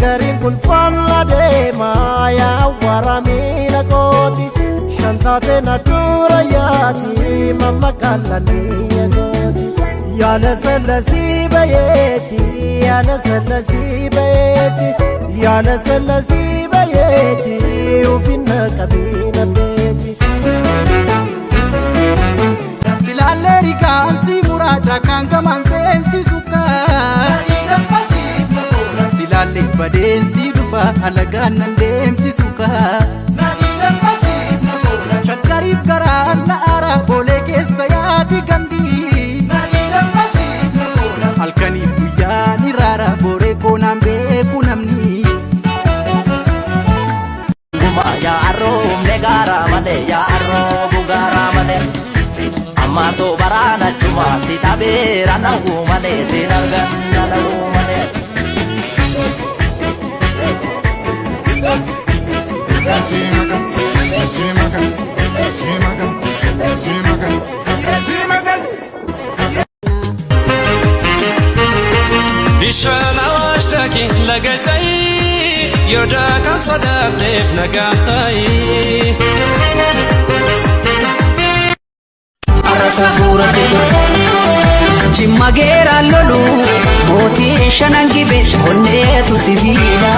Shaggariin kun faana deemaa yaa warra miila kooti. Shantaate na dura yaati mamma kaalanii eegooti. Yaala sallasii bayeeti yaala sallasii bayeeti yaala sallasii bayeeti ufinna qabiina beeti. Silaallee rikaan muraa caakaan gamaan seensisu kaa. Silaallee badeensi dhufa alagaan nan deemsisu kaa. Shakkariif karaan na aara boolee keessa yaadi gandi. Halkaniif guyyaa ni raara booree koonaan beeku namni. Yaa arroomne gaara malee, yaa arroobu gaara malee, amma soo baraana chuma si dhabeera na'uu malee, si arganna na'uu malee. Bishaan Awaash daakii laga cayii, yoo daakaan sodaatteef nagaan ta'i. Jimma geeraan lolu mootii shanan gibe onneetu sibiila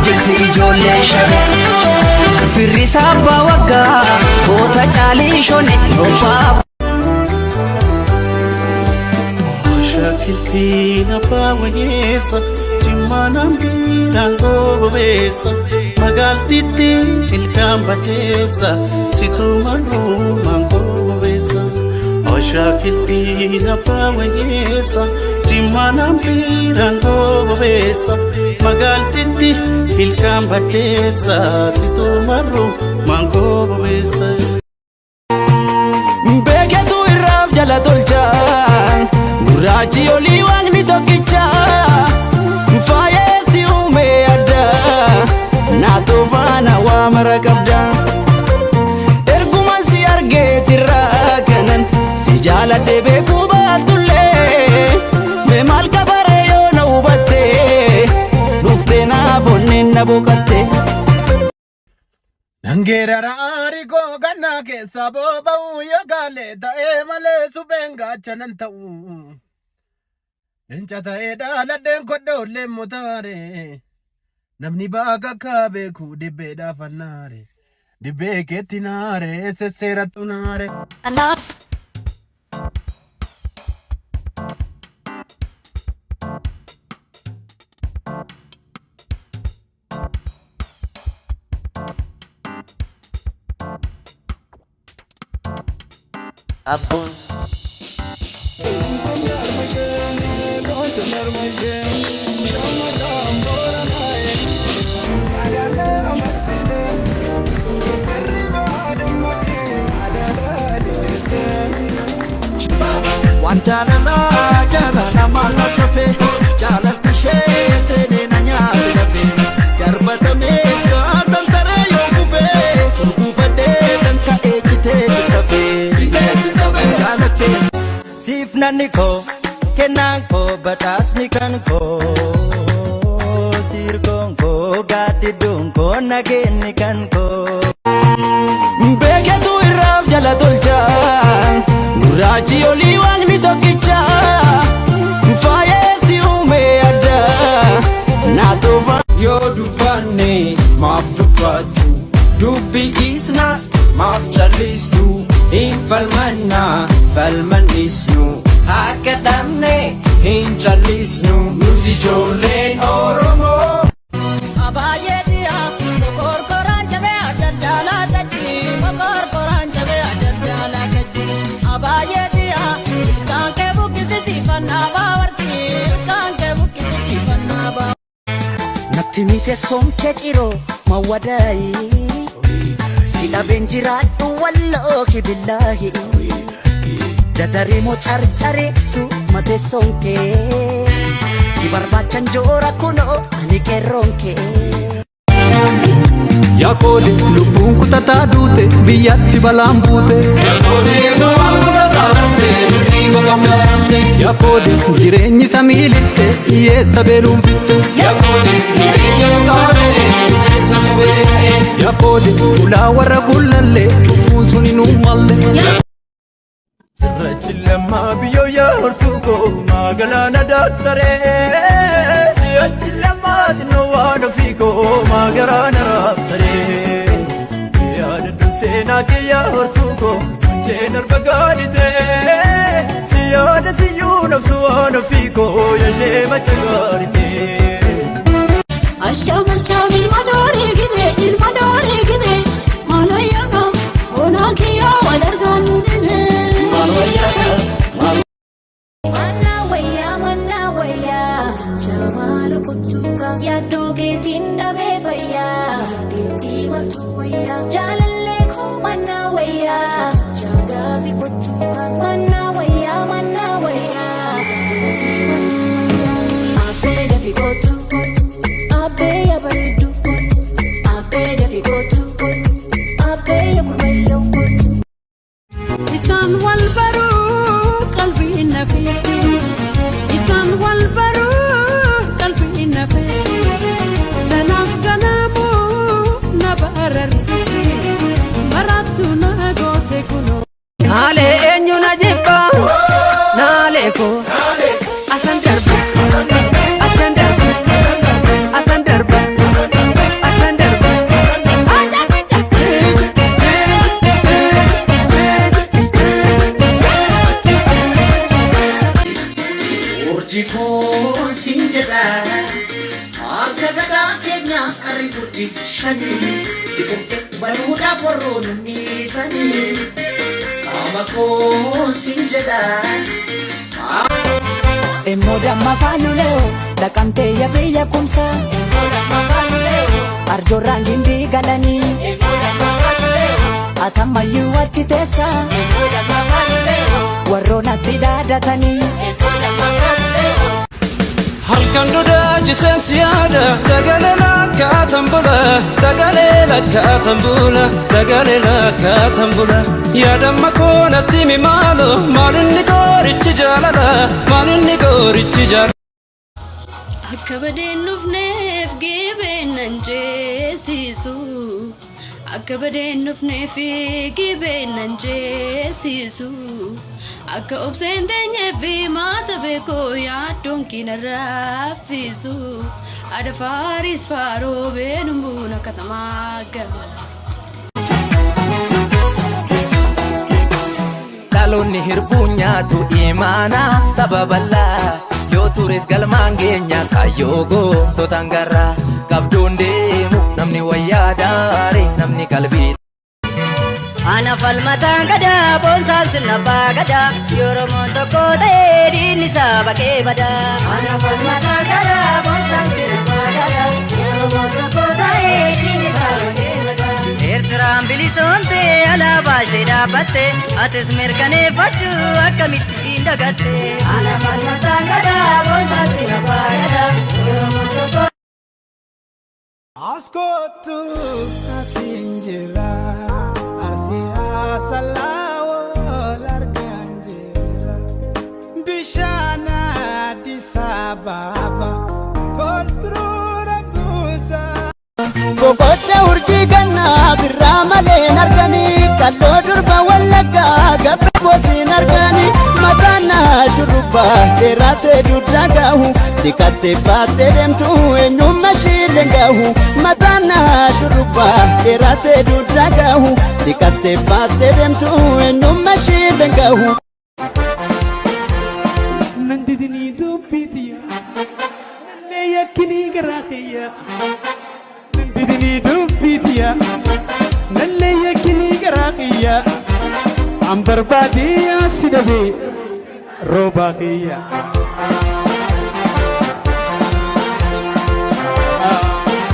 jirti ijoollee shabe firri sabbaa waggaa goota caalii shone robbaa. Shaakiltiin abbaa wayyeessa, jimmaanaan biiraan goobobeessa, magaaltitti ilkaan baddeessa, situu marruumaan goobobeessa. Shaakiltiin abbaa wayyeessa, jimmaanaan biiraan goobobeessa, magaaltitti ilkaan baddeessa, situu marruumaan goobobeessa. Beeketu irraaf jala tolcha, gurraachi olii waaqni tokkicha, faayeessi uume adda naatoo faana waa mara qabda. Erguman si argeetirraa kanan si jaaladhe beekuu baatullee, mee maal qabaree yoo na hubatte dhuftee naaf onneen na boqatte. Dhangeerara aarii koo gannaa keessa booba'u, yoo gaalee ta'ee malee supheen gaachanan ta'u. Leenca ta'ee dhaaladheen kodhoollee mutaare. Namni baaka akka beeku dibbeedhaaf annaare. Dibbee keetti naare sesseerattu naare. Abbuun. Waan jaalalaa jaalala maal hafe, jaalalti ishee seenee na nyaate lafe, darbatamee gaatan taree yoo kufee gurguufadhee kan ka'ee citee si tafee jaalattee. Siif nanni koo, kennaan koo, badhaasni kan koo, sirgoon koo, gaaddidduun koo, nageenni kan koo. Beeketu irraaf jala tolcha, gurraachi olii waaqni tokkicha, faayeessi uume adda naatoo. Yoo dubbanne maaf dubbattu? Dubbii dhiisna maaf callistu? Hin falmannaa, falmannisnu, akka dhabne hin callisnu, nuti ijoolleen Oromoo. Abaayeetiya mokorkoraan jabee adda gachi, mokorkoraan jabee adda gachi. Abaayeetiya ilkaan kee buqqisisi fannaa baawarti, ilkaan kee buqqisisi fannaa baa. Natti miteessoon kee ciroo mawwadaayi, si dhabeen jiraadhu wallaahi billaahi, dadarimoo carcareessu mateessoon kee, si barbaachan joora kunoo ani qeerroon kee. Yaaqoode lubbuun kutataa duute, biyyatti balaan buute. Yaaqoode jireenyi samii lixxe, hiyyeessa beeluun fixxe. qoode ulaa warra gullallee cufuun suni nu malle. Irrachi lammaa biyyoo yaa hortuu koo magalaana daaktaree si'achi lammaa xinnoo waan ofii koo magaraana raabtaree yaadadhu seenaa kee yaa hortuu koo mucheen arba gaaditee si yaada siyyuu nabsu waan ofii koo yashee macha gaaritee. Ashaam ashaam ilma daaree gibee ilma daaree gibee maalayyaa onaa kiyyaa wal argaan dhibee. Manna wayyaa manna wayyaa jamaala kottuuka yaaddoo keetiin dhabee fayyaa deemtii maltuu wayyaa jaalallee koo manna wayyaa jaadaafi kottuuka manna wayyaa manna wayyaa deemtii maltuu wayyaa abbee dafi kottu abbee yaa bareeddu abbee dafi kottu abbee yaa gurbayyoo kottu. Isaan wal baruu qalbii nafiitti. Isaan wal baruu qalbii nafiitti. Sanaaf kanaamuu na bararsiti. Maraatu na goote kunoo. Naalee eenyu na jibba naalee koo asan darba achan darba asan darba achan darba. Aja aja. Urjii koo siin jedha akka gadaa keenya qarri gurdis shanii si bukkee baluudhaaf warroon dhiisanii qaama koo siin jedha. Immoo damma faanulee dhaqamtee ya biyya kumsa arjoorraan gimbii galanii atammayyuu achi teessa warroon atti dhaadatanii. Halkan dudaa si yaada dagalee lakkaatan bula dagalee lakkaatan bula dagalee lakkaatan bula yaadamma koo natti himi maalo maalinni qorichi jaalala maalinni qorichi jaalala. Akka badeen dhufneef gibeen nan ceesisu. Akka badeen dhufneef gibeen nan ceesisu. Akka obseen teenyeef maata beekoo yaaddoon kina raffisu. Ada faaris faaroo beenuun buna katamaa gama. Dhaloonni hirbuu nyaatu imaanaa saba bal'aa yoo tures galmaan geenya kaayyoo goototaan garraa qabduun deemu namni wayyaa daare namni qalbii. Ana falmataan gadaa boonsaan sirna abbaa gadaa Oromoon tokko ta'ee diinni isaa baqee badaa. Ana falmataan gadaa boonsaan sirna abbaa gadaa Oromoon tokko ta'ee diinni isaa baqee badaa. Eertiraan bilisoomte alaabaa ishee dhaabbatte atis mirkaneeffachuu akkamitti hin dagatte. Ana falmataan gadaa boonsaan sirna abbaa gadaa Oromoon tokko. Askootu asiin jira arsii asallaa wal argaan jira bishaan Addis Ababa kolturuura buusa. Boqocha urjii gannaa birraa malee arganii qalloo durba Wallaggaa gabba boosiin arganii mataan shurrubbaa dheeraatee dugda gahu dhiqattee faattee deemtu eenyummaa ishiileen gahu mataan shurrubbaa dheeraatee dugda gahu dhiqattee faattee deemtu eenyummaa ishiileen gahu. Nan didinii dubbiitiya nallee yakkinii garaa kiyya nan didinii dubbiitiya nallee yakkinii garaa kiyya an barbaadee si dhabee roobaa kiyya.